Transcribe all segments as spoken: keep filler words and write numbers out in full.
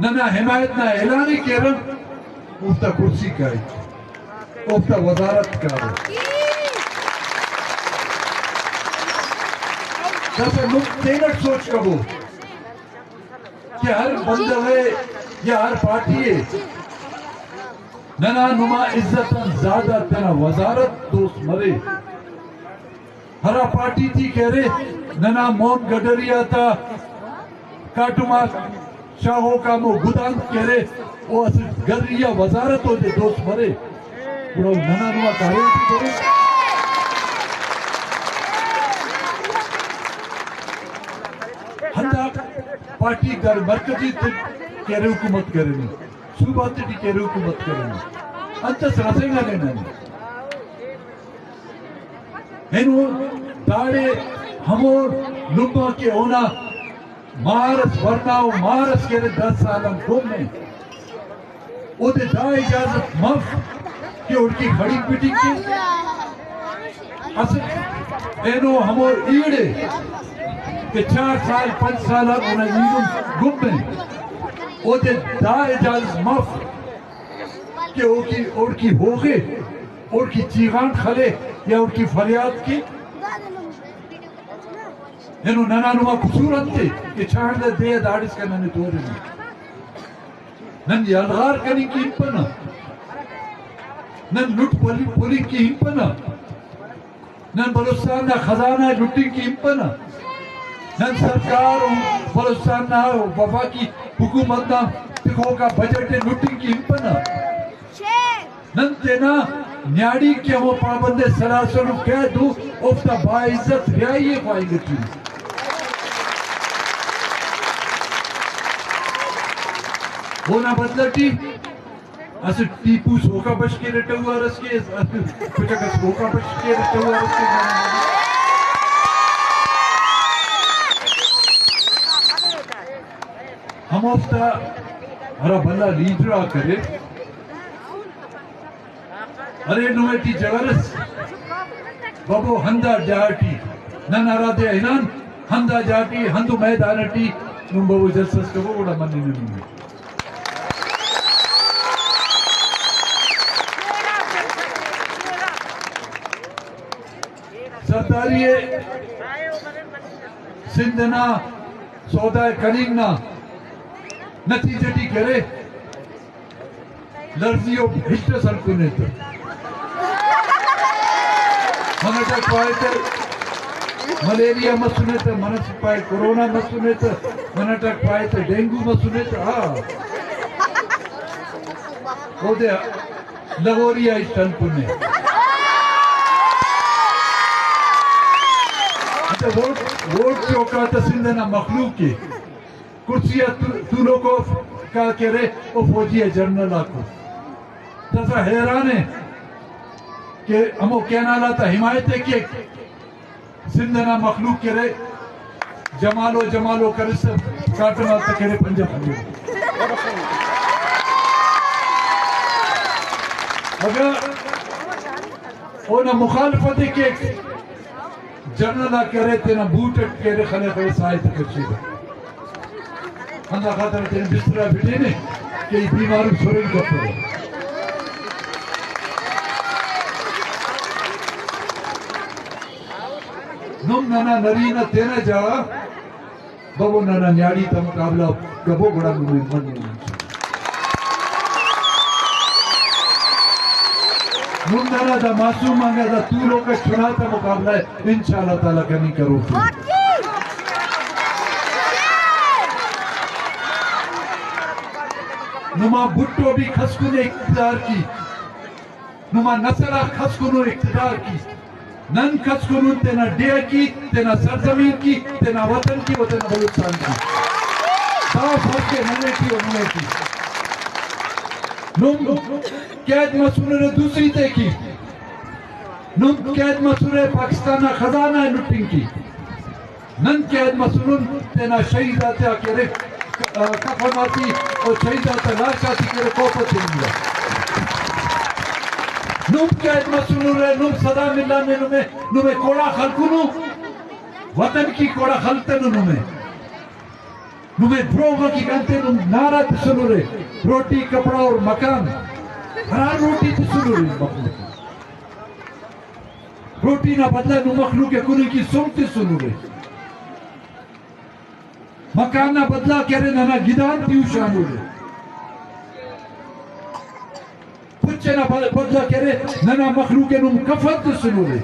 ننا حمایت نا اعلان ءِ کیرہ، اوفتا کرسی کائک، اوفتا وزارت کارہ۔ داسہ نم تینٹ سوچ کبو کہ ہر بندغ ءِ یا ہر پارٹی ءِ ننا نما عزت آن زیادہ تینا وزارت دوست مرے۔ ہرا پارٹی ٹی کہ ارے، ننا مون گڈری آتا کاٹم آ شاغوک آ ہمو گدانک کہ ارے، او اسہ گڈری آ وزارت اودے دوست مرے، گڑا او ننا نما کاریم ٹی برے۔ ہندا پارٹی در مرکزی تے کہ ارے حکومت کرینے، صوبہ تے ٹی کہ ارے حکومت کرینے، انتس رسینگانے ننے۔ اینو داڑے ہمو لمہ کہ اونا مار اس ورنا و مار اس کہ ارے دس سال آن کم ءِ، اودے دا اجازت مف کہ اوڑکہ خڑینک بٹنگ کے۔ اسہ اینو ہمو ایڑے کہ چار سال پنچ سال آن اونا ایڑن گم ءِ، اودے دا اجازت مف کہ اوکی، اوڑکی ہوغے، اوڑکی چیغانٹ خلے یا اوڑکی فریاد کے۔ اینو ننا نما قصور انت ءِ کہ چاہندہ دے آ داڑسکان ننے تورنہ۔ نن یلغار کننگ کہ ہنپنہ، نن لٹ پلی-، پلنگ کہ ہنپنہ۔ نن بلوچستان نا خزانہ ءِ لٹنگ کہ ہنپنہ، نن سرکار و بلوچستان نا وفاقی حکومت نا تخوک آ بجٹ ءِ لٹنگ کہ ہنپنہ، نن تینا نیاڑی کہ ہمو پابند سلاسل و قید ءُ، اوفتا باعزت رہائی ءِ خواہنگ ٹی۔ اونا بدلہ ٹی اسہ ٹیپو سوکا بش کیرہ ٹوار اس کے، اسہ پٹک اس سوکا بش کیرہ ٹوار اس کے۔ ہموفتا ہرا بھلا لیڈر آک اریر، ارے نمے ٹی جوار اس، ببو ہندا جاہ ٹی نن ہرادے آ ہنان، ہندا جاہ ٹی، ہندو میدان ٹی نم ببو جلسہ اس کبو، گڑا مننہ نمے۔ سرداری ءِ سندھ نا سودا ءِ کننگ نا نتیجہ ٹی کرے، لڑزی و ہچ اس ہلکنے تہ۔ منٹ آک پائے تہ ملیریا مسنے تہ، منٹ پائے کرونا مسنے تہ، منٹ آک پائے تہ ڈینگو مسنے تہ، ہاں۔ اودے لغوری آ ہچ ہلکنے۔ انتئے ووٹ، ووٹ چوکا تہ سندھ نا مخلوق ءِ۔ کرسی آ تو-، تولوک اوفک آ کہ ارے، او فوجی آ جنرل آکو۔ داسہ حیران ءِ کہ ہمو کینال آتا حمایت ءِ کیک، سندھ نا مخلوق کہ ارے، جمالو جمالو کرسہ کاٹم آتا کہ ارے پنجا خلیرہ۔ اگہ اونا مخالفت ءِ کیک، جنرل آک ارے تینا بوٹ اٹ کہ ارے خلے خلے ساہ تے کشیرہ۔ ہندا خاطر تینا بستر آ بٹینے کہ ای بیمار اس ہرن کپرہ۔ نم ننا نرینہ تینا جاگہ ببو ننا نیاڑی تا مقابلہ کبو گڑا نمے مننگ۔ نم ننا دا معصوم آنگا دا تولوکا چنا تا مقابلہ ءِ انشاءاللہ تعالی کننگ کروفے۔ نما بھٹو بھی کھسکنے اقتدار کی۔ نما نسل آک کھسکنو اقتدار کی، نن کھسکنن تینا ڈیہہ کی، تینا سرزمین کی، تینا وطن کی و تینا بلوچستان کی۔ دا فرق ءِ ننے ٹی و نمے ٹی۔ نم قید مسنرے دزی تے کی، نم قید مسرے پاکستان نا خزانہ ءِ لٹنگ کی۔ نن قید مسنن تینا شہید آتیا کہ ارے، آ، کفن آتے و شہید آتا لاش آتے کہ ارے کوپہ تننگا۔ نم قید مسنرے، نم سدا ملانے نمے، نمے کوڑا خلکنو، وطن کی کوڑا خلتنو نمے۔ نمے دروغ اکن انتے نم نعرہ تسنرے، روٹی، کپڑا اور مکان۔ ہرا روٹی تسنرے مخلوق؟ روٹی نا بدلہ نم مخلوق ءِ کننگ کی سم تسنرے۔ مکان نا بدلہ کہ ارے ننا گدان تے ہشانورے۔ پچ ئنا بد-، بدلہ کہ ارے ننا مخلوق ءِ نم کفن تسنورے۔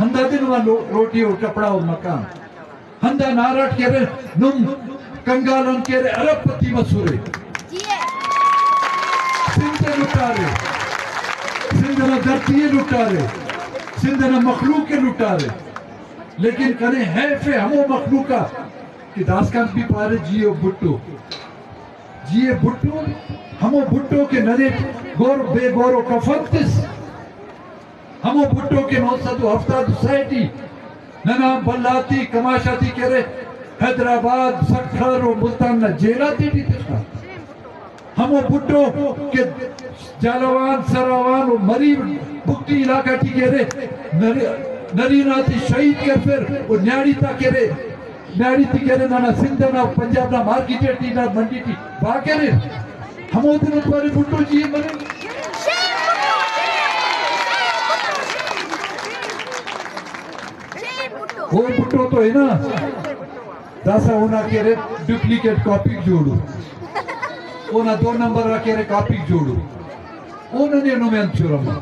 ہندادے نما لو-، روٹی اور کپڑا اور مکان۔ ہندا نعرہ اٹ کہ ارے نم کنگال آن کہ ارے ارب پتی مسورے۔ سندھ ءِ لٹارے، سندھ نا دھرتی ءِ لٹارے، سندھ نا مخلوق ءِ لٹارے۔ لیکن کنے حیف ءِ ہمو مخلوق آ کہ داسکان بھی پارے جی او بھٹو، جی اے بھٹو، ہمو بھٹو کہ ننے گور بے گور و کفن تس، ہمو بھٹو کہ نو سد و ہفتاد و سہ ٹی ننا بھلا تے کماش آتے کہ ارے حیدرآباد، سکھر و ملتان نا جیل آتے ٹی تخا۔ ہمو بھٹو کہ جھالاوان، سراوان و مری بگٹی علاقہ ٹی کہ ارے نری-، نرینہ تے شہید کرفر و نیاڑی تا کہ ارے، نیاڑی تے کہ ارے ننا سندھ نا پنجاب نا مارکیٹ ٹی نا منڈی ٹی با کریر۔ ہمودے نن پارے بھٹو جی اے مرے۔ او بھٹو تو ہنا داسہ اونا کہ ارے ڈپلیکیٹ کاپیک جوڑو، اونا دو نمبر آ کہ ارے کاپیک جوڑو، او ننے نمے انت چرما۔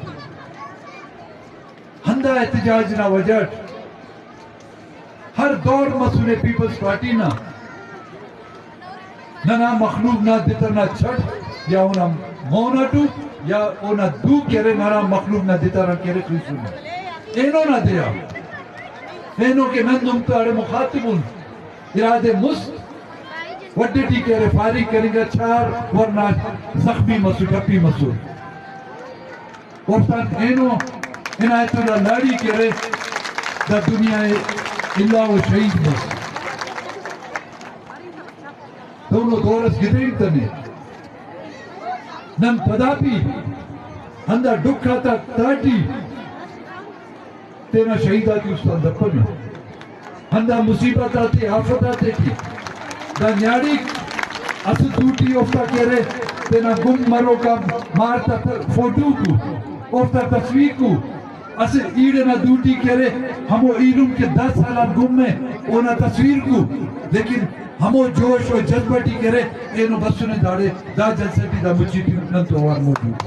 ہندا احتجاج نا وجہ اٹ ہر دور مسنے پیپلز پارٹی نا ننا مخلوق نا دتر نا چھٹ یا اونا مون اٹو یا اونا دو کہ ارے ننا مخلوق نا دتر آن کہ ارے خیسن۔ اینو نا دے آ، اینو کہ نن دم تو اڑے مخاطب ان، ارادے مست وڈے ٹی کہ ارے فائرنگ کننگا، چار ورنا زخمی مسو، ٹپی مسو۔ اوفتان اینو عنایت اللہ لاڑی کہ ارے دا دنیا ءِ الا و شہید مس۔ دہنو دور اس گدرینگتنے۔ نن پدا بھی ہندا ڈکھ آتا تہٹی تینا شہید آتے استان دپنہ۔ ہندا مصیبت آتے، آفت آتے ٹی دا نیاڑیک اسہ دوٹی اوفتا کہ ارے تینا گم مروکا مار تا ت-، فوٹو کو، اوفتا تصویر کو، اسہ ایڑ ئنا دوٹی کہ ارے ہمو ایلم کہ دہ سال آن گم ءِ اونا تصویر کو، لیکن ہمو جوش و جذبہ ٹی کہ ارے اینو بسنے داڑے دا جلسہ ٹی دا مچی ٹی نن تو اوار موجود۔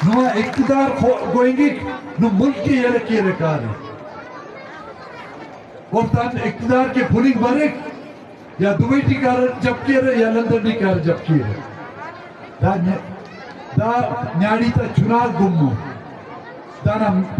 نما اقتدار خو-، گوئنگک، نو ملک ءِ یلہ کیرہ کارے۔ اوفتان اقتدار کہ پھلنگ بریک، یا دبئی ٹی کارہ جب کیرہ یا لندن ٹی کارہ جب کیرہ۔ دا نی-، دا نیاڑی تا چناک گمو۔ دانا